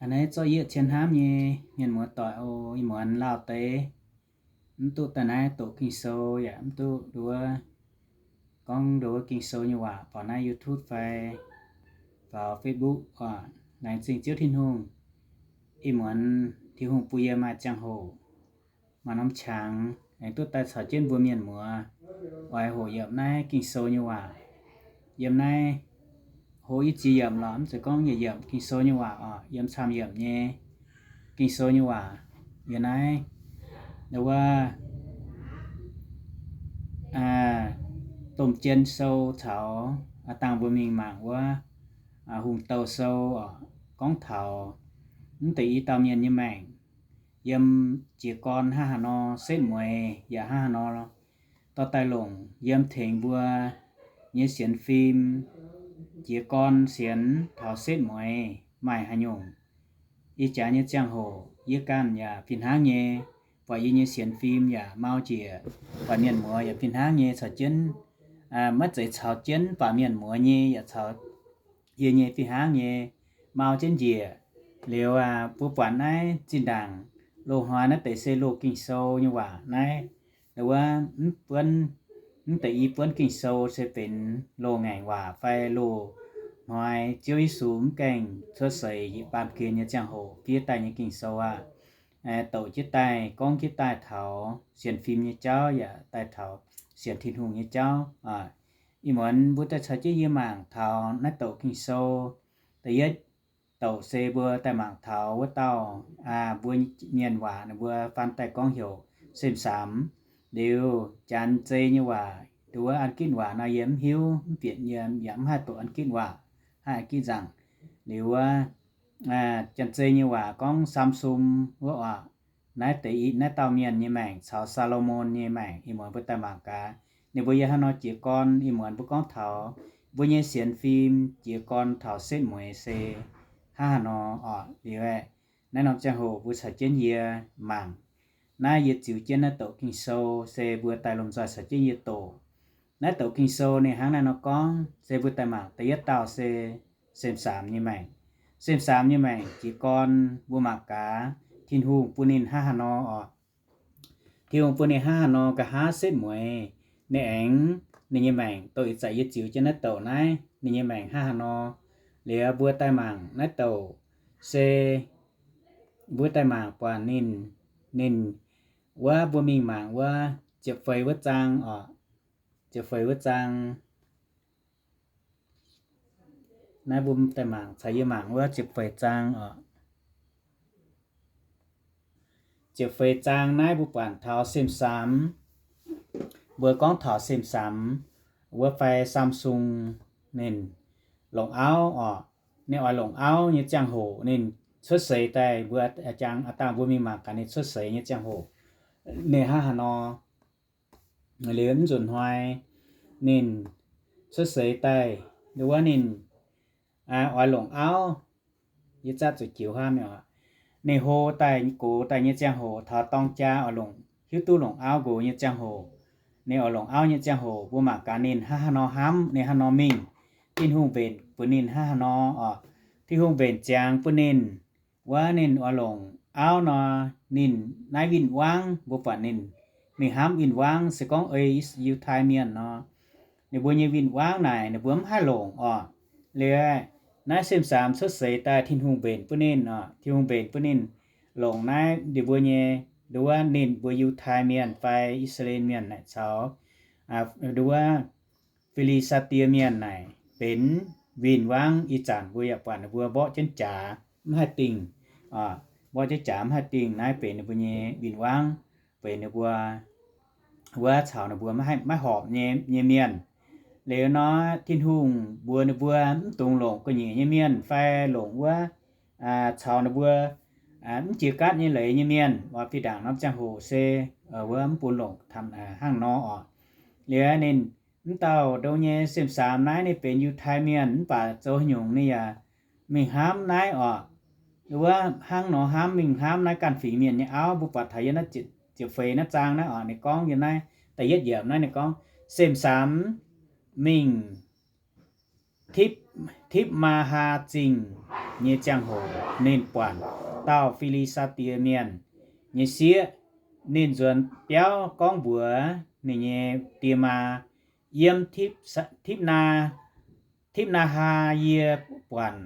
A'naaiv zorqv yie cien hnamv nyei mienh muoz-doic oc, ih muonz lauh deix mv duqv daaih naaiv doqc Ging-Sou yaac mv duqv nduov gorngv nduov Ging-Sou nyei waac faaux naaiv YouTube fai faaux Facebook oc. Laengz zingh Ziouv Tin-Hungh, ih muonz Tin-Hungh bun yie maaih ziangh hoc, maaih norm qangx aengx duqv daaih caux jienv mbuo mienh muoz oix hoqc yiemc naaiv Ging-Sou nyei waac. Yiem naaiv hoqc i ziex yiemc lorqc, mv zeiz gorngv yietc yiemc Ging-Sou nyei waac oc, yiem camv yiemc nyei Ging-Sou nyei waac. Yiem naaiv wuov Domh Jien Sou caux aa dangh mbuo mingh mangc wuov Hungh Douh Sou oc, gorngv taux mv deix i dauh mienh nyei maengc yiem jiez gorn hnangv haaix nor, setv mueiz yaac hnangv haaix nor dorh daaih longc yiem tengx mbuo nyei sienx fim, jiez gorn sienx taux setv mueiz maaih haaix nyungc. Ih jaax nyei ziangh hoc yie ganh yaac fih hnangv nyei, buatc yie nyei sienx fim yaac mau njiec, buatc mienh muoz yaac fih hnangv nyei caux jienv, maiv zeiz caux jienv, buatc mienh muoz nyei yaac caux yie nyei fih hnangv nyei mau jienv njiec. Liuz mbuo buatc naaiv zinh ndaangc loz-hnoi naaiv deix se loz Ging-Sou nyei waac naaiv. Wuov mv deix i buonv Ging-Sou se benx loz-ngaengc waac fai loz-hnoi Ziouv Yesu mv gaengh cuotv seix yiem baamh gen nyei ziangh hoc fiev daaih nyei Ging-Sou aqv. Douc jienv daaih, gorngv jienv daaih taux sienx fim nyei jauv yaac daaih taux sienx Tin-Hungh nyei jauv. Ih muonz mbuo daaih caux jienv yie mangc taux naaiv douc Ging-Sou. Da'yietv douc se mbuo daaih mangc taux wuov dauh, mbuo mienh waac ninh mbuo faan daaih gorngv heuc Sem^saamx. Liuz janx zei nyei waac, nduov wuov An Gitv waac nor yie mv hiuv, mv bieqc yie yaac mv haih doqc An Gitv waac, haih An Gitv nzaangc. Liuz wuov janx zei nyei waac gorngv Saamsum wuov oc. Naaiv deix i, naaiv dauh mienh nyei maengc caux Saa^lo^morn nyei maengc ih muonz mbuo daaih mangc gaax ninh mbuo yiem haaix nor jiez gorn. Ih muonz mbuo gorngv taux mbuo nyei sienx fim jiez gorn taux setv mueiz se hnangv haaix nor oc. Liuz aeqv, naaiv norm ziangh hoc mbuo caux jienv yie mangc. Naaiv yie ziux jienv naaiv douc Ging-Sou se mbuo daaih lomh nzoih caux jienv yie doqc. Naaiv douc Ging-Sou ninh hnangv naaiv nor gorngv, se mbuo daaih mangc da'yietv dauh se Sem^saamx nyei maengc. Sem^saamx nyei maengc jiez gorn mbuo mangc gaax Tin-Hungh bun ninh hnangv haaix nor oc. Tin-Hungh bun ninh hnangv haaix nor, nqa'haav setv mueiz ninh aengx, ninh nyei maengc doqc ih zanc yie ziux jienv naaiv douc naaiv, ninh nyei maengc hnangv haaix nor. Liuz mbuo daaih mangc naaiv douc se mbuo daaih mangc buatc ninh, ninh wuov mbuo mingh mangc wuov ziepc feix wuov zaang oc. Ziepc feix wuov zaang. Naaiv mbuo daaih mangc, caux yie mangc wuov ziepc feix zaang oc. Ziepc feix zaang naaiv mbuo buatc taux Sem^saamx. Mbuo gorngv taux Sem^saamx wuov fai Saamsum, ninh longc auv oc. Ninh oix longc auv nyei ziangh hoc, ninh cuotv seix daaih, mbuo jangx aav dangh mbuo mingh mangc gaax ninh cuotv seix nyei ziangh hoc ninh hnangv haaix nor. Liuz mv nzunc hnoi ninh cuotv seix daaih, wuov ninh oix longc auv, yie zatv zuqc jiux hnamv oc. Ninh hlo daaih gox daaih nyei ziangh hoc, taux dorng jaa oix longc, hiuv duqv longc auv nqox nyei ziangh hoc, ninh oix longc auv nyei ziangh hoc, mbuo mangc gaax ninh hnangv haaix nor hnamv, ninh hnangv haaix nor mingh, Tin-Hungh mbenc bun ninh hnangv haaix nor oc. Tin-Hungh mbenc ziangx bun ninh, wuov ninh oix longc auv nor, ninh naaiv win-wangv mbuo buatc ninh mingh hnamv win-wangv, se gorngv ei Yiutai Mienh nor, ninh mbuo nyei win-wangv naaic ninh mbuo mv haih longc oc. Liuz naaiv Sem^saamx cuotv seix daaih Tin-Hungh mbenc bun ninh oc. Tin-Hungh mbenc bun ninh longc naaiv ninh mbuo nyei, nduov ninh mbuo Yiutai Mienh fai I^saa^laa^en Mienh naaic caux nduov Fi^li^saa^die Mienh naaic benx win-wangv. Ih zanc mbuo yaac buatc ninh mbuo mborqv jienv jaax mv haih dingh, mborqv jienv jaax mv haih dingh. Naaiv benx ninh mbuo nyei win-wangv, benx ninh mbuo wuov caux ninh mbuo maiv horpc nyei mienh. Liuz nor Tin-Hungh mbuox ninh mbuo mv dungx longc ga'nyiec nyei mienh fai longc wuov caux ninh mbuo mv jiex gaatv nyei leiz nyei mienh. Oix fih ndaangc norm ziangh hoc se wuov mv bun longc hnangv nor oc. Liuz ninh mv dauh ndo nyei Sem^saamx naaiv ninh benx Yiutai Mienh mv baac zoux haaix nyungc ninh yaac mingh hnamv naaiv oc. Wuov hnangv nor hnamv, mingh hnamv naaiv ganh fingx mienh nyei auv. Mbuo buatc taux yiem naaiv ziepc feix naaiv zaang naaiv oc, ninh gorngv yiem naaiv da'yietv yiemc naaiv ninh gorngv, Sem^saamx mingh Tipv-Maa^haa Zingh nyei ziangh hoc ninh buatc dauh Fi^li^saa^die Mienh nyei sieqv. Ninh nzuonx biauv gorngv mbuox ninh nyei die maa, Yiem Tipv-Naa, Tipv^naa^haa yie buatc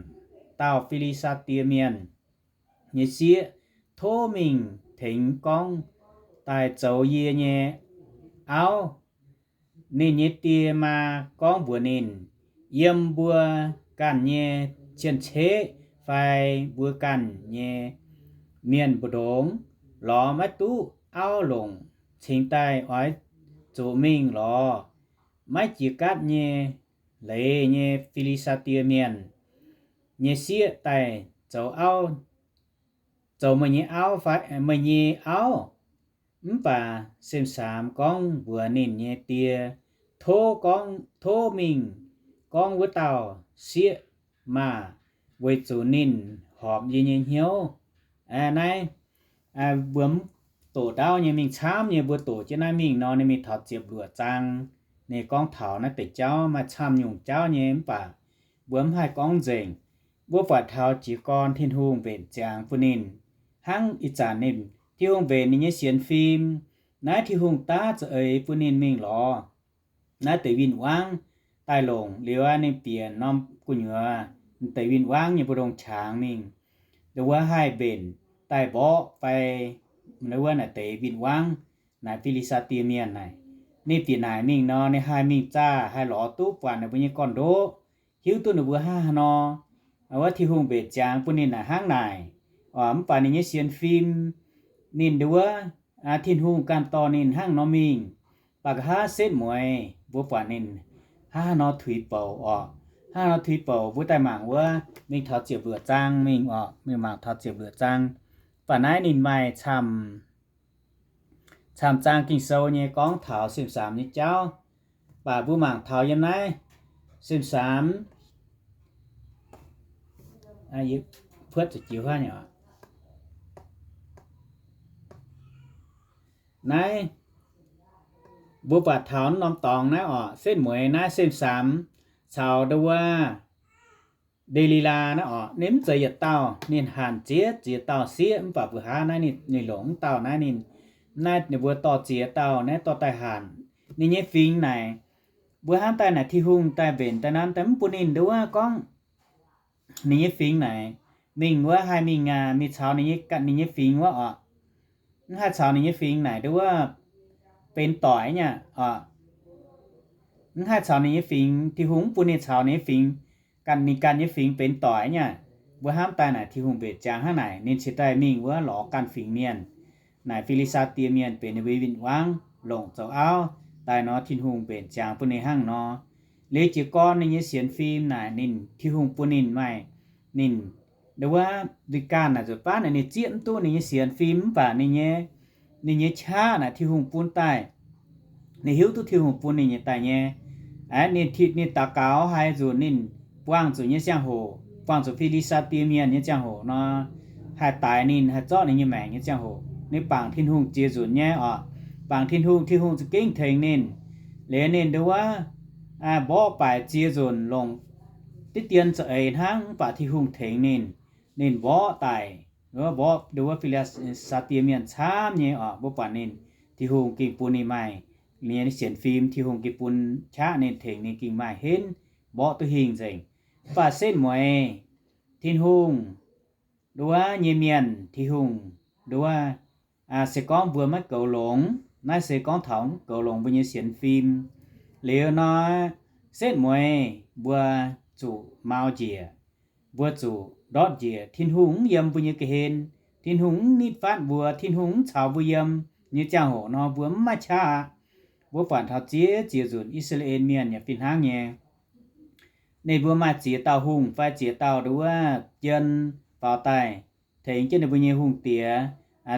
dauh Fi^li^saa^die Mienh nyei sieqv tov mingh tengx gorngv daaih zoux yie nyei auv. Ninh nyei die maa gorngv mbuox ninh, Yiem mbuo ganh nyei cien-ceqv fai mbuo ganh nyei mienh mbu'ndongx lorz maiv duqv auv longc cingx daaih oix zuqc mingh lorz maiv jiex gaatv nyei leiz nyei Fi^li^saa^die Mienh nyei sieqv daaih zoux auv, zoux meih nyei auv fai, meih nyei auv. Mv baac Sem^saamx gorngv mbuox ninh nyei die, Tov gorngv, tov mingh gorngv wuov dauh sieqv maah! Weic zuqc ninh horpc yie nyei hnyouv. Naaiv mbuo mv doqc ndaauv nyei mingh camv nyei, mbuo doqc jienv naaiv mingh nor, ninh mingh taux ziepc luoqc zaang. Ninh gorngv taux naaiv deix jauv maaih camv nyungc jauv nyei, mv baac mbuo mv haih gorngv nzengc. Mbuo buatc taux jiez gorn Tin-Hungh mbenc ziangx bun ninh. Hnangv ih zanc ninh, Tin-Hungh mbenc ninh nyei sienx fim. Naaiv Tin-Hungh daav za'eix bun ninh mingh lorz naaiv deix win-wangv daaih longc. Liuz aqv, ninh bieqc norm gu'nyuoz deix win-wangv nyei mbu'ndongx qangx mingh, nduov wuov haih mbenc daaih mborqv fai wuov naaic deix win-wangv, naaic Fi^li^saa^die Mienh naaic. Ninh bieqc naaic mingh nor, ninh haih mingh zaah, haih lorz duqv buatc ninh mbuo nyei gorn-ndoqv, hiuv duqv ninh mbuo hnangv haaix nor. Wuov Tin-Hungh mbenc ziangx bun ninh naaic hnangv naaic. Mv baac ninh nyei sienx fim, ninh nduov wuov, Tin-Hungh ganh dorh ninh hnangv nor mingh. Baac nqa'haav setv mueiz mbuo buatc ninh hnangv haaix nor tuix bouc orqc. Hnangv haaix nor tuix bouc, mbuo daaih mangc wuov, mingh taux ziepc luoqc zaang mingh orqc, mingh mangc taux ziepc luoqc zaang. Baac naaiv ninh maaih camv camv zaang Ging-Sou nyei gorngv taux Sem^saamx nyei jauv. Baac mbuo mangc taux yiem naaiv Sem^saamx, puotv zuqc jiu hnangv. Naaiv mbuo buatc taux norm dorngx naaiv orqc, setv mueiz naaiv Sem^saamx caux nduov wuov Nde^li^laa naaiv orqc, ninh mv zeiz yietc dauh. Ninh hanc ziex ziex dauh sieqv, mv baac mbuo hnangv naaiv ninh longc mv dauh naaiv ninh, naaiv ninh mbuo dorh ziex dauh naaiv dorh daaih hanc. Ninh nyei fingx naaic, mbuo hnamv daaih naaic Tin-Hungh daaih mbenc daaih nanv daaih mv bun ninh nduov wuov gorngv ninh nyei fingx naaic mingh wuov haih mingh aqv, mingh caux ninh nyei, ninh nyei fingx wuov orqc. Mv haih caux ninh nyei fingx naaic nduov wuov benx doic nyei orqc. Mv haih caux ninh nyei fingx, Tin-Hungh mv bun ninh caux ninh nyei fingx, ganh ninh ganh nyei fingx benx doic nyei aqv. Mbuo hnamv daaih naaic Tin-Hungh mbenc ziangx hnangv naaic, ninh cingx daaih mingh wuov lorz ganh fingx mienh, naaic Fi^li^saa^die Mienh benx ninh mbuo win-wangv longc zoux auv daaih nor, Tin-Hungh mbenc ziangx bun ninh hnangv nor. Liuz jiez gorn ninh nyei sienx fim naaic ninh, Tin-Hungh bun ninh maaih, ninh nduov wuov, ninh ganh naaic nzuonx baav naaic ninh zieqv mv duqv ninh nyei sienx fim mv baac ninh nyei, ninh nyei qaqv naaic Tin-Hungh bun daaih. Ninh hiuv duqv Tin-Hungh bun ninh nyei daaih nyei. Aeqv, ninh, ninh daux gaux haaix nzunc ninh buangh zuqc nyei ziangh hoc, buangh zuqc Fi^li^saa^die Mienh nyei ziangh hoc nor, haih daix ninh, haih zorqv ninh nyei maengc nyei ziangh hoc, ninh bangc Tin-Hungh ziex nzunc nyei orqc. Bangc Tin-Hungh, Tin-Hungh za'gengh tengx ninh. Liuz ninh nduov wuov, mborqv baaic ziex nzunc longc diqv dien za'eix hnangv, mv baac Tin-Hungh tengx ninh, ninh mborqv daic, mborqv nduov wuov Fi^li^saa^die Mienh camv nyei orqc. Mbuo buatc ninh, Tin-Hungh gengh bun ninh maaih, ninh nyei sienx fim, Tin-Hungh gengh bun qaqv ninh, tengx ninh gengh maaih henv, mborqv duqv hingh nzengc. Mv baac setv mueiz Tin-Hungh nduov wuov nyei mienh, Tin-Hungh nduov wuov, se gorngv mbuo maiv goux longx, naaiv se gorngv taux mv goux longx mbuo nyei sienx fim. Liuz nor, setv mueiz mbuo zuqc mau njiec, mbuo zuqc ndortv njiec. Tin-Hungh mv yiem mbuo nyei ga'hlen, Tin-Hungh mv nitv fatv mbuo, Tin-Hungh mv caux mbuo yiem nyei ziangh hoc nor, mbuo mv maaih qaqv aqv. Mbuo buatc taux ziex ziex nzunc I^saa^laa^en Mienh yaac fih hnangv nyei. Ninh mbuo maaih ziex dauh hungh fai ziex dauh nduov wuov jien faaux daaih tengx jienv ninh mbuo nyei hungh diex,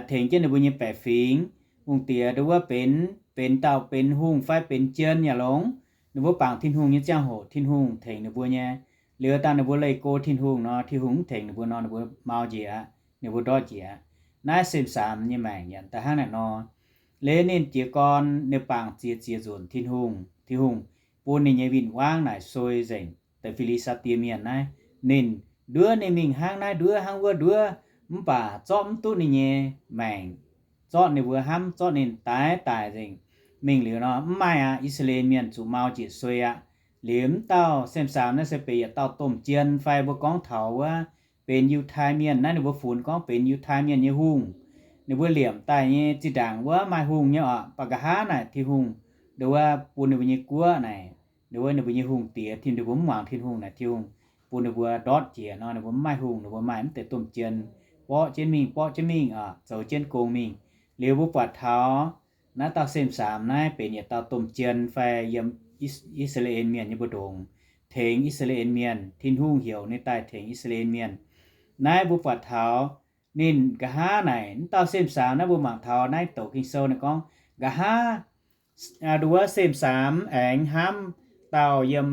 tengx jienv ninh mbuo nyei baeqc fingx. Hungh diex nduov wuov benx, benx dauh benx hungh fai benx jien yaac longx. Ninh mbuo bangc Tin-Hungh nyei ziangh hoc, Tin-Hungh tengx ninh mbuo nyei. Liuz dangh ninh mbuo leih go Tin-Hungh nor, Tin-Hungh mv tengx ninh mbuo nor, ninh mbuo mau njiec aqv, ninh mbuo ndortv njiec aqv. Naaiv Sem^saamx nyei maengc yaac da'hnangv naaic nor. Liuz ninh jiez gorn ninh bangc ziex ziex nzunc Tin-Hungh, Tin-Hungh bun ninh nyei win-wangv naaic soi nzengc. deix Fi^li^saa^die Mienh naaiv. Ninh nduov ninh mingh hnangv naaiv nduov hnangv wuov nduov, mv baac zorqv mv duqv ninh nyei maengc, zorqv ninh mbuo hnamv, zorqv ninh daix daic nzengc. Mingh liuz nor, mv maaih aqv. I^saa^laa^en Mienh zuqc mau njiec suei aqv. Liuz mv dauh Sem^saamx naaiv se benx yietc dauh domh jien fai mbuo gorngv taux wuov benx Yiutai Mienh naaiv, ninh mbuo funx gorngv benx Yiutai Mienh nyei hungh. Ninh mbuo liemh daaih nyei zinh ndaangc wuov maaih hungh nyei oc, baac nqa'haav naaic Tin-Hungh nduov bun ninh mbuo nyei guoqv naaic, nduov ninh mbuo nyei hungh diex, ninh mbuo mv muangx Tin-Hungh naaic, Tin-Hungh bun ninh mbuo ndortv jiex nor, ninh mbuo mv maaih hungh, ninh mbuo maaih mv deix domh jien borqv jienv mingh, borqv jienv mingh oc, zoux jienv gong mingh. Liuz mbuo buatc taux naaiv dauh Sem^saamx naaiv benx yietc dauh domh jien fai yiem I^saa^laa^en Mienh nyei mbu'ndongx tengx I^saa^laa^en Mienh. Tin-Hungh heuc ninh daaih tengx I^saa^laa^en Mienh. Naaiv mbuo buatc taux ninh nqa'haav naaic, mv dauh Sem^saamx naaiv mbuo mangc taux naaiv douc Ging-Sou naaic gorngv, nqa'haav nduov Sem^saamx aengx hnamv dauh yiem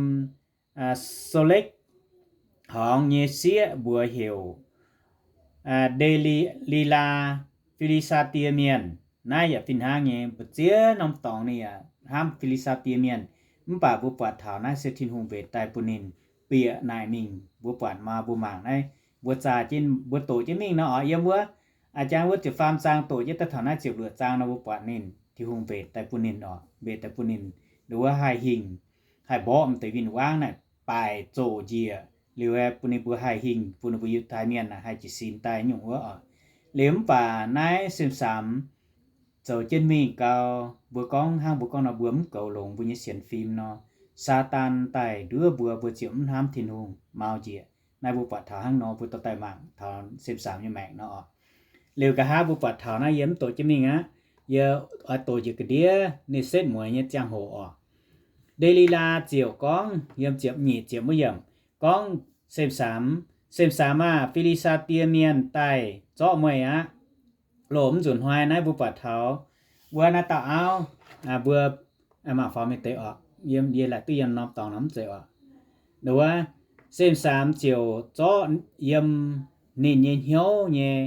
Solekv horngz nyei sieqv mbuox heuc Nde^li^laa, Fi^li^saa^die Mienh. Naaiv yaac fih hnangv nyei, mbu'ziex norm dorngx ninh yaac hnamv Fi^li^saa^die Mienh. Mv baac mbuo buatc taux naaiv se Tin-Hungh mbenc daaih bun ninh bieqc naaic mingh. Mbuo buatc maa mbuo mangc naaiv, mbuo zaah jienv, mbuo doqc jienv mingh nor oc, yiem wuov, a'jang wuov ziepc faam zaang doqc jienv daaih taux naaiv ziepc luoqc zaang nor, mbuo buatc ninh, Tin-Hungh mbenc daaih bun ninh oc, mbenc daaih bun ninh nduov haih hingh, haih mborqv m'deix win-wangv naaic baaic zoqc njiec. Liuz bun ninh mbuo haih hingh, bun ninh mbuo Yiutai Mienh naaic haih jiez sin daaih nyungc wuov oc. Liuz mv baac naaiv Sem^saamx zoux jienv mingh gau, mbuo gorngv hnangv mbuo gorngv nor, mbuo mv goux longx mbuo nyei sienx fim nor, Saadaan daaih nduov mbuo, mbuo ziouc mv hnamv Tin-Hungh, mau njiec. Naaiv mbuo buatc taux hnangv nor, mbuo dorh daaih mangc taux Sem^saamx nyei maengc nor oc. Liuz nqa'haav mbuo buatc taux naaiv, yie mv doqc jienv mingh aqv. Yie oix doqc njiec ga'ndiev ninh setv mueiz nyei ziangh hoc oc. Nde^li^laa ziouc gorngv, yiem ziepc nyeic ziepc wuov yiemc gorngv, Sem^saamx, Sem^saamx aah! Fi^li^saa^die Mienh daaih zorqv meih aqv. Loz-mv nzunc hnoi naaiv mbuo buatc taux wuov naaiv dauh auv, mbuo mangc faaux mingh deix oc. Yiem yie laaic duqv yiem norm dorngx nor mv zeiz oc. Wuov, Sem^saamx ziouc zorqv yiem ninh nyei hnyouv nyei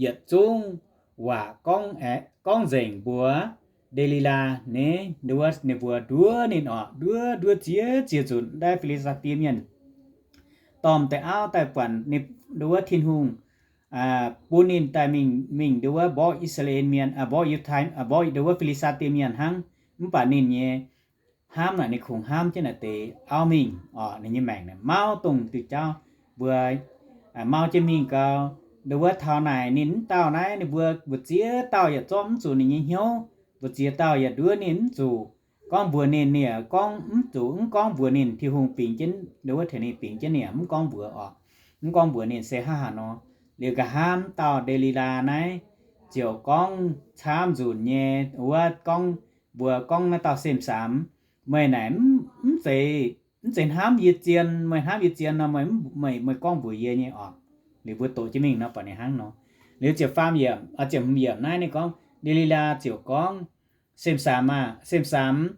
yietc zungv waac gorngv, gorngv nzengc mbuox Nde^li^laa. Ninh, wuov ninh mbuo nduov ninh oc, nduov, nduov ziex ziex nzunc, naaiv Fi^li^saa^die Mienh dorh m'deix auv daaih buatc ninh, wuov Tin-Hungh bun ninh daaih mingh, mingh nduov mborqv I^saa^laa^en Mienh, mborqv Yiutai, mborqv nduov Fi^li^saa^die Mienh hnangv. Mv baac ninh nyei hnamv naaic, ninh kungx hnamv jienv naaic deix auv mingh oc. Ninh nyei maengc naaic mauv dongh diuh jauv, mbuo mau jienv mingh gau. Nduov taux naaic ninh mv dauh naaiv, ninh mbuo mbu'ziex dauh yaac zorqv mv zuqc ninh nyei hnyouv, mbu'ziex dauh yaac nduov ninh mv zuqc. Gorngv mbuox ninh, ninh yaac gorngv mv zuqc, mv gorngv mbuox ninh. Tin-Hungh bingx jienv, nduov tengx ninh bingx jienv ninh yaac mv gorngv mbuox oc. Mv gorngv mbuox ninh se hnangv haaix nor. Liuz nqa'haav mv dauh Nde^li^laa naaiv ziouc gorngv camv nzunc nyei wuov, gorngv mbuox gorngv naaiv dauh Sem^saamx, meih naaic mv zeiz, mv zeiz hnamv yie zien. Meih hnamv yie zien nor, meih, meih gorngv mbuox yie nyei oc. Liuz mbuo doqc jienv mingh nor buatc ninh hnangv nor. Liuz ziepc faam yiemc, ziepc hmz yiemc naaiv ninh gorngv, Nde^li^laa ziouc gorngv, Sem^saamx aah! Sem^saamx,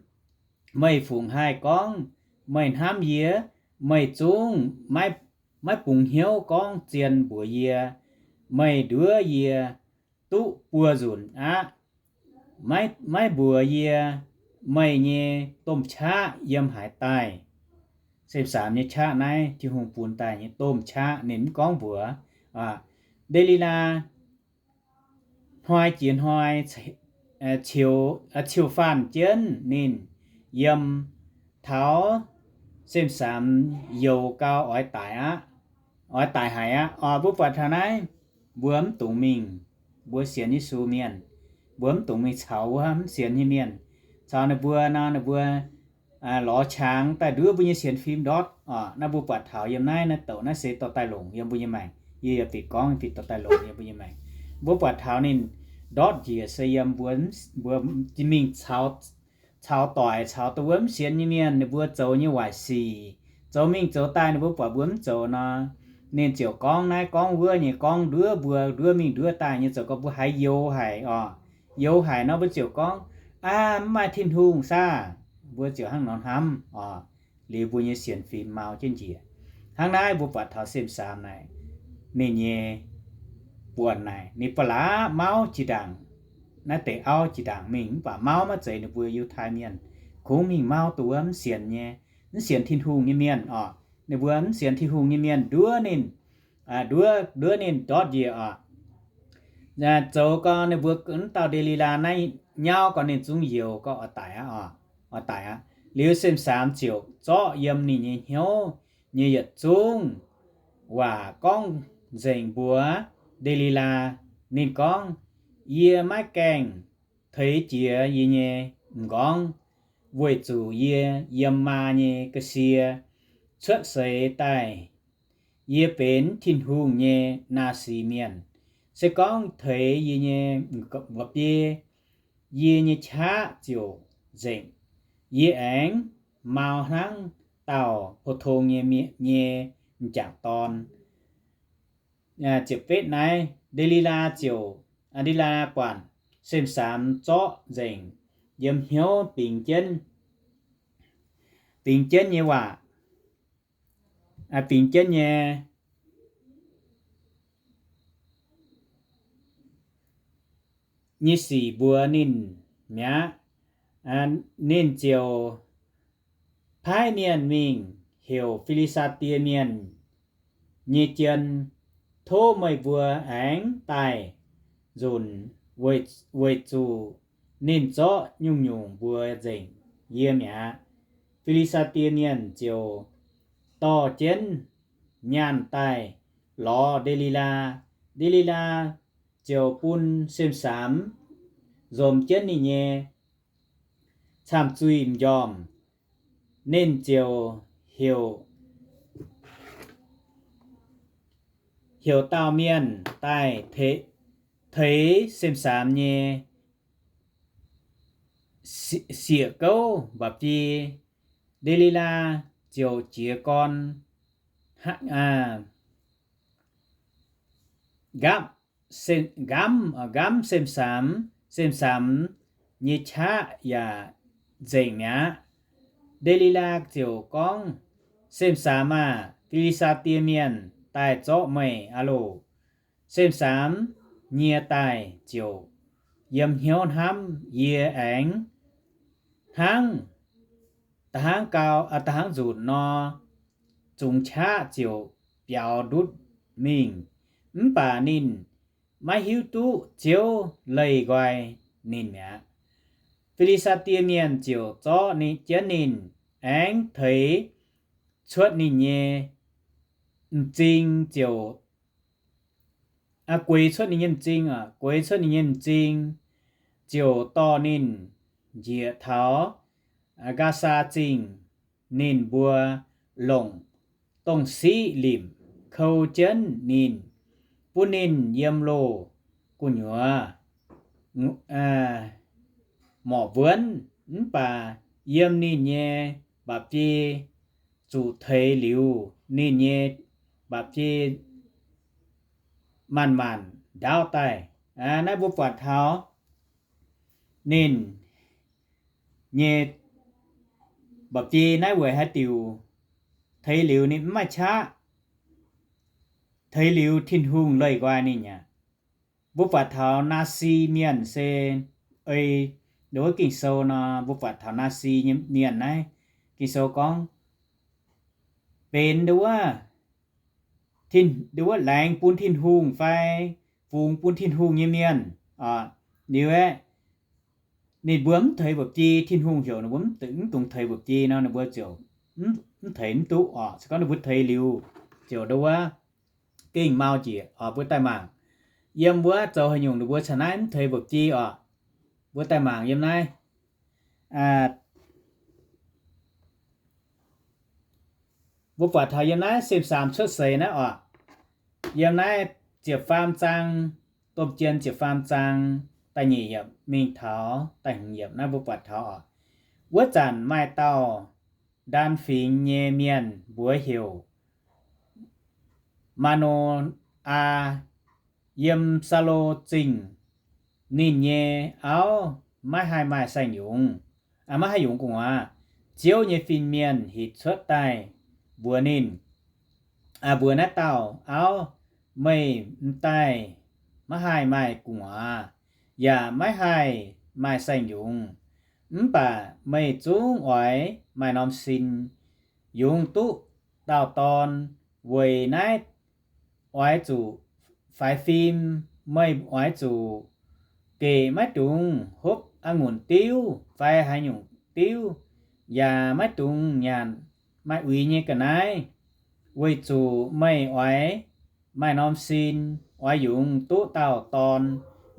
meih fungc haih gorngv meih hnamv yie? Meih zungv maiv, maiv bungx hnyouv gorngv zien mbuox yie. Meih nduov yie duqv buo nzunc aqv. Maiv, maiv mbuox yie meih nyei domh qaqv yiem haaix daaih. Sem^saamx nyei qaqv naaiv Tin-Hungh bun daaih nyei domh qaqv, ninh mv gorngv mbuox. Nde^li^laa hnoi jiex hnoi ciu, ciu faanh jienv ninh yiem taux Sem^saamx youx gau oix daic aqv, oix daic haic aqv. Oc, mbuo buatc taux naaiv, mbuo mv dungx mingh, mbuo sienx Yesu mienh, mbuo mv dungx mingh caux wuov mv sienx nyei mienh. Caux ninh mbuo nor, ninh mbuo lorz qangx daaih nduov mbuo nyei sienx fim ndortv oc. Naaiv mbuo buatc taux yiem naaiv, naaiv douc naaiv se dorh daaih longc yiem mbuo nyei maengc. Yie yaac bieqc gorngv bieqc dorh daaih longc yiem mbuo nyei maengc. Mbuo buatc taux ninh ndortv njiec se yiem mbuo, mbuo mingh caux, caux doic, caux dongh wuov mv sienx nyei mienh, ninh mbuo zoux nyei waaic sic, zoux mingh zoux daaih ninh mbuo buatc mbuo mv zoux nor, ninh ziouc gorngv naaiv gorngv wuov nyei, gorngv nduov mbuo, nduov mingh nduov daaih nyei, zoux gau mbuo haiz youx haic oc. Youx haic nor mbuo ziouc gorngv, aav, mv maaih Tin-Hungh saah? Mbuo ziouc hnangv nor hnamv oc. Liuz mbuo nyei sienx fim mau jienv njiec. Hnangv naaiv mbuo buatc taux Sem^saamx naaic, ninh nyei buonc naaic, ninh ba'laqc mauv jiex ndaangc naaiv deix auv jiex ndaangc mingh, mv baac mauv maiv zeiz ninh mbuo Yiutai Mienh. Kungx mingh mauv dongh wuov mv sienx nyei, mv sienx Tin-Hungh nyei mienh oc. ninh mbuo mv sienx Tin-Hungh nyei mienh nduov ninh, nduov, nduov ninh ndortv njiec oc. Zoux gau ninh mbuo mv dauh Nde^li^laa naaiv nyauv gau ninh zungv youx gau oix daic aqv oc, oix daic aqv. Liuz Sem^saamx ziouc zorqv yiem ninh nyei hnyouv nyei yietc zungv waac gorngv nzengc mbuox Nde^li^laa. Ninh gorngv, Yie maiv gaengh teix jiez yie nyei m'nqorngv, weic zuqc yie yiem maa nyei ga'sie cuotv seix daaih. Yie benx Tin-Hungh nyei naasi mienh. Se gorngv teix yie nyei mba'biei, yie nyei qaqv ziouc nzengc. Yie aengx mau hnangv dauh pou-tong nyei mienh nyei m'jangc dorn. Ziepc betv naaiv, Nde^li^laa ziouc, Nde^li^laa buatc Sem^saamx zorqv nzengc yiem hnyouv bingx jienv, bingx jienv nyei waac, bingx jienv nyei nyei sic mbuox ninh mi'aqv. Ninh ziouc paaiv mienh mingh heuc Fi^li^saa^die Mienh nyei jien, Tov meih mbuo aengx daaih nzunc, weic zuqc ninh zorqv nyungc-nyungc mbuox nzengc yie mi'aqv. Fi^li^saa^die Mienh ziouc dorh jienv nyaanh daaih lorz Nde^li^laa. Nde^li^laa ziouc bun Sem^saamx nzomz jienv ninh nyei camh zuih m'njormh. Ninh ziouc heuc, heuc dauh mienh daaih teix Sem^saamx nyei sieqv gouv mba'biei. Nde^li^laa ziouc jiez gorn nqamv, nqamv Sem^saamx. Sem^saamx nyei qaqv yaac nzengc mi'aqv. Nde^li^laa ziouc gorngv, Sem^saamx aah! Fi^li^saa^die Mienh daaih zorqv meih aqv loh! Sem^saamx nyie daaih ziouc yiem hnyouv hnamv, Yie aengx hnangv, da'hnangv gau, da'hnangv nzunc nor, zungx qaqv ziouc biaux ndutv mingh. Mv baac ninh maiv hiuv duqv Ziouv leih nqoi ninh mi'aqv. Fi^li^saa^die Mienh ziouc zorqv jienv ninh, aengx teix cuotv ninh nyei m'zing ziouc, gueix cuotv ninh nyei m'zing, gueix cuotv ninh nyei m'zing, ziouc dorh ninh njiec taux Gaasaa Zingh. Ninh mbuo longc dongh siqv limc kou jienv ninh, bun ninh yiem loh gu'nyuoz morc mbuonv. Mv baac yiem ninh nyei mba'biei zuqc teix liuz, ninh nyei mba'biei manc-manc ndaauv daaih. Naaiv mbuo buatc taux ninh nyei mba'biei naaiv weic haaix diuc teix liuz ninh mv maaih qaqv, teix liuz Tin-Hungh leih nqoi ninh aqv. Mbuo buatc taux Naasi Mienh se ei, wuov Ging-Sou nor, mbuo buatc taux Naasi nyei mienh naaiv, Ging-Sou gorngv benx wuov, wuov laengz bun Tin-Hungh fai fungx bun Tin-Hungh nyei mienh. Liuz aeqv, ninh mbuo mv teix mba'biei, Tin-Hungh heuc ninh mbuo mv dungx teix mba'biei nor, ninh mbuo ziouc mv teix mv duqv oc. Se gorngv ninh mbuo teix liuz, ziouc ndo wuov gengh mau njiec oc. Mbuo daaih mangc yiem wuov zoux haaix nyungc ninh mbuo caux naaiv mv teix mba'biei oc. Mbuo daaih mangc yiem naaiv. Mbuo buatc taux yiem naaiv Sem^saamx cuotv seix naaiv oc. Yiem naaiv ziepc faam zaang, Domh Jien ziepc faam zaang, da'nyeic yiemc mingh taux da'hmz yiemc naaiv mbuo buatc taux oc. Wuov zanc maaih dauh Ndan Fingx nyei mienh mbuox heuc Maa^no^aa, yiem Saulo Zingh. Ninh nyei auv maiv haih maaih saeng-yungz, maiv haih yungz gu'nguaaz. Ziouv nyei fin-mienh hinc cuotv daaih mbuox ninh, mbuox naaiv dauh auv, Meih m'daaih maiv haih maaih gu'nguaaz, yaac maiv haih maaih saeng-yungz. Mv baac meih zungv oix maaih norm sin, yungz duqv dauh dorn, weic naaiv oix zuqc faix fim, meih oix zuqc gec maiv dungx hopv a'ngunc diuv fai haaix nyungc diuv, yaac maiv dungx nyanc maaih uix nyei ga'naaiv, weic zuqc meih oix maaih norm sin, oix yungz duqv dauh dorn.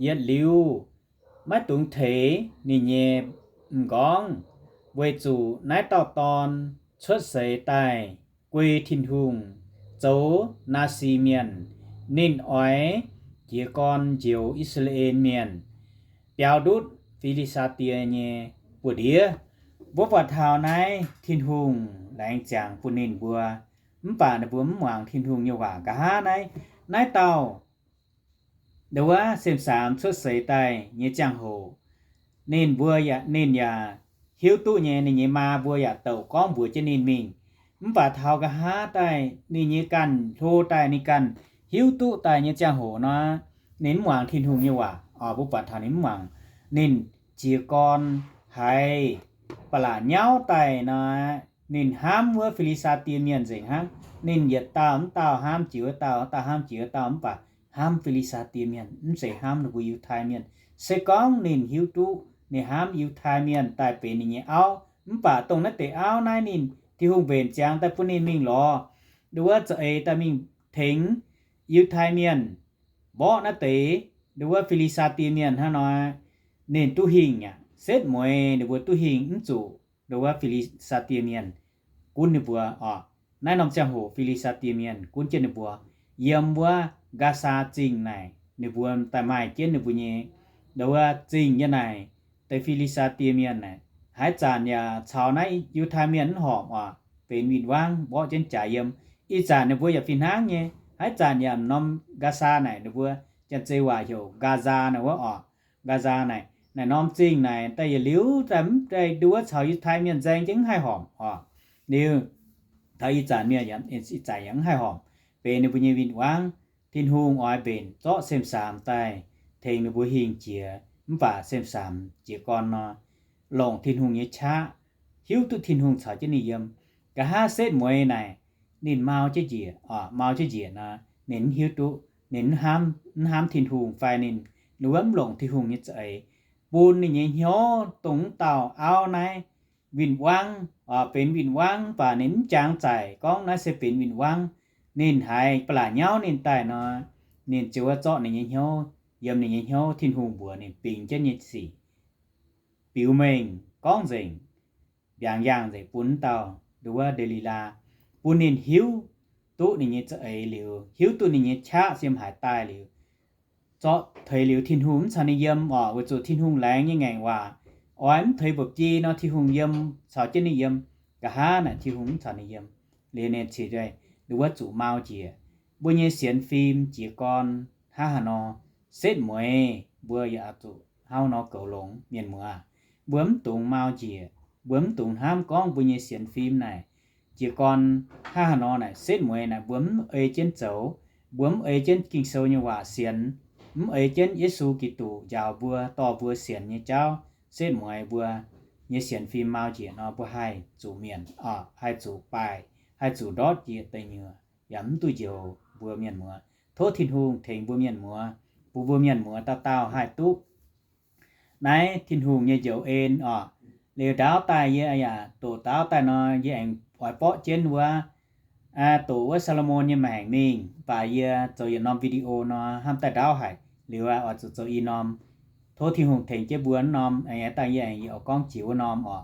Yietc liuz maiv dungx teix ninh nyei m'nqorngv, weic zuqc naaiv dauh dorn cuotv seix daaih guei Tin-Hungh, zoux Naasi Mienh. Ninh oix jiez gorn njoux I^saa^laa^en Mienh, biaux ndutv Fi^li^saa^die nyei buoz-ndiev. Mbuo buatc taux naaiv Tin-Hungh laengz ziangx bun ninh mbuo, mv baac ninh mbuo mv muangx Tin-Hungh nyei waac. Nqa'haav naaiv, naaiv dauh ndo wuov Sem^saamx cuotv seix daaih nyei ziangh hoc, ninh mbuo yaac, ninh yaac hiuv duqv nyei, ninh nyei maa mbuo yaac douc gorngv mbuox jienv ninh mingh. Mv baac taux nqa'haav daaih ninh nyei ganh hlo daaih, ninh ganh hiuv duqv daaih nyei ziangh hoc nor, ninh mv muangx Tin-Hungh nyei waac. Mbuo buatc taux ninh mv muangx, ninh jiez gorn haiz ba'laqc nyauv daaih nor, ninh hnamv wuov Fi^li^saa^die Mienh nzengc hnangv. Ninh yietc dauh mv dauh hnamv jiex wuov dauh, dauh hnamv jiex wuov dauh, mv baac hnamv Fi^li^saa^die Mienh, mv zeiz hnamv ninh mbuo Yiutai Mienh. Se gorngv ninh hiuv duqv ninh hnamv Yiutai Mienh daaih benx ninh nyei auv, mv baac dongh naaiv deix auv naaiv ninh, Tin-Hungh mbenc ziangx daaih bun ninh mingh lorz ndo wuov za'eix daaih mingh tengx Yiutai Mienh mborqv naaiv deix ndo wuov Fi^li^saa^die Mienh hnangv nor, ninh duqv hingh aqv. Setv mueiz ninh mbuo duqv hingh mv zuqc ndo wuov Fi^li^saa^die Mienh gunv ninh mbuo oc. Naaiv norm ziangh hoc Fi^li^saa^die Mienh gunv jienv ninh mbuo. Yiem wuov Nqaasaa Zingh naaic ninh mbuo daaih maaih jienv ninh mbuo nyei ndo wuov zingh nyei naaic, deix Fi^li^saa^die Mienh naaic. Haaix zanc yaac caux naaiv Yiutai Mienh mv horpc oc, benx win-wangv mborqv jienv jaax yiem. Ih zanc ninh mbuo yaac fih hnangv nyei. Haaix zanc yaac norm Nqaasaa naaic, ninh mbuo Janx-Zei waac heuc Gaza naaic wuov oc. Gaza naaic, naaic norm zingh naaic daaih yietc liuz daaih mv daaih ndo wuov caux Yiutai Mienh nzaeng jienv mv haih horpc oc. Liuz taux ih zanc mienh, ih zanc yaac mv haih horpc, benx ninh mbuo nyei win-wangv. Tin-Hungh oix mbenc zorqv Sem^saamx daaih tengx ninh mbuo hingh jiex, mv baac Sem^saamx jiez gorn nor, longc Tin-Hungh nyei qaqv, hiuv duqv Tin-Hungh caux jienv ninh yiem. Nqa'haav setv mueiz naaic, ninh mau jienv njiec, mau jienv njiec nor, ninh mv hiuv duqv, ninh mv hnamv, mv hnamv Tin-Hungh fai ninh, ninh wuov mv longc Tin-Hungh nyei za'eix, bun ninh nyei hnyouv dongh mv dauh auv naaiv win-wangv, benx win-wangv, mv baac ninh mv jangx zaic gorngv naaiv se benx win-wangv. Ninh haiz ba'laqc nyauv ninh daaih nor, ninh ziouc wuov zorqv ninh nyei hnyouv, yiem ninh nyei hnyouv Tin-Hungh mbuox ninh bingx jienv nyei sic biux mengh gorngv nzengc, mbiaangx yaangh nzengc bun mv dauh ndo wuov Nde^li^laa, bun ninh hiuv duqv ninh nyei za'eix liuz, hiuv duqv ninh nyei qaqv siem haaix daaih liuz, zorqv teix liuz Tin-Hungh mv caux ninh yiem oc, weic zuqc Tin-Hungh laengz nyei ngaengc waac oix mv teix mba'biei nor, Tin-Hungh yiem, caux jienv ninh yiem. Nqa'haav naaic Tin-Hungh mv caux ninh yiem. Liuz ninh cingx daaih ndo wuov zuqc mau njiec. Mbuo nyei sienx fim jiez gorn hnangv haaix nor, setv mueiz mbuo yaac oix zuqc hnangv nor goux longx. Mienh muoz, mbuo mv dungx mau njiec, mbuo mv dungx hnamv gorngv mbuo nyei sienx fim naaic jiez gorn hnangv haaix nor naaic, setv mueiz naaic mbuo mv ei jienv zoux, mbuo mv ei jienv Ging-Sou nyei waac sienx, mv ei jienv Yesu Giduc njaaux mbuo, dorh mbuo sienx nyei jauv, setv mueiz mbuo nyei sienx fim mau njiec nor, mbuo haih zuqc mietc, haih zuqc baaih, haih zuqc ndortv jiex deic nyuoqc, yaac mv duqv njoux mbuo mienh muoz. Tov Tin-Hungh tengx mbuo mienh muoz, bun mbuo mienh muoz dauh dauh haih duqv naaiv Tin-Hungh nyei njoux en oc. Liuz ndaauv daaih yie yaac doqc daauv daaih nor, yie aengx oix borqv jienv wuov, doqc wuov Saa^lo^morn nyei maengc mingh. Mv baac yie zoux yietc norm video nor, hnamv daaih ndaauv haic. Liuz oix zuqc zoux i norm. Tov Tin-Hungh tengx jienv mbuo norm, aengx daaih yie aengx yie oix gorngv jiex wuov norm oc.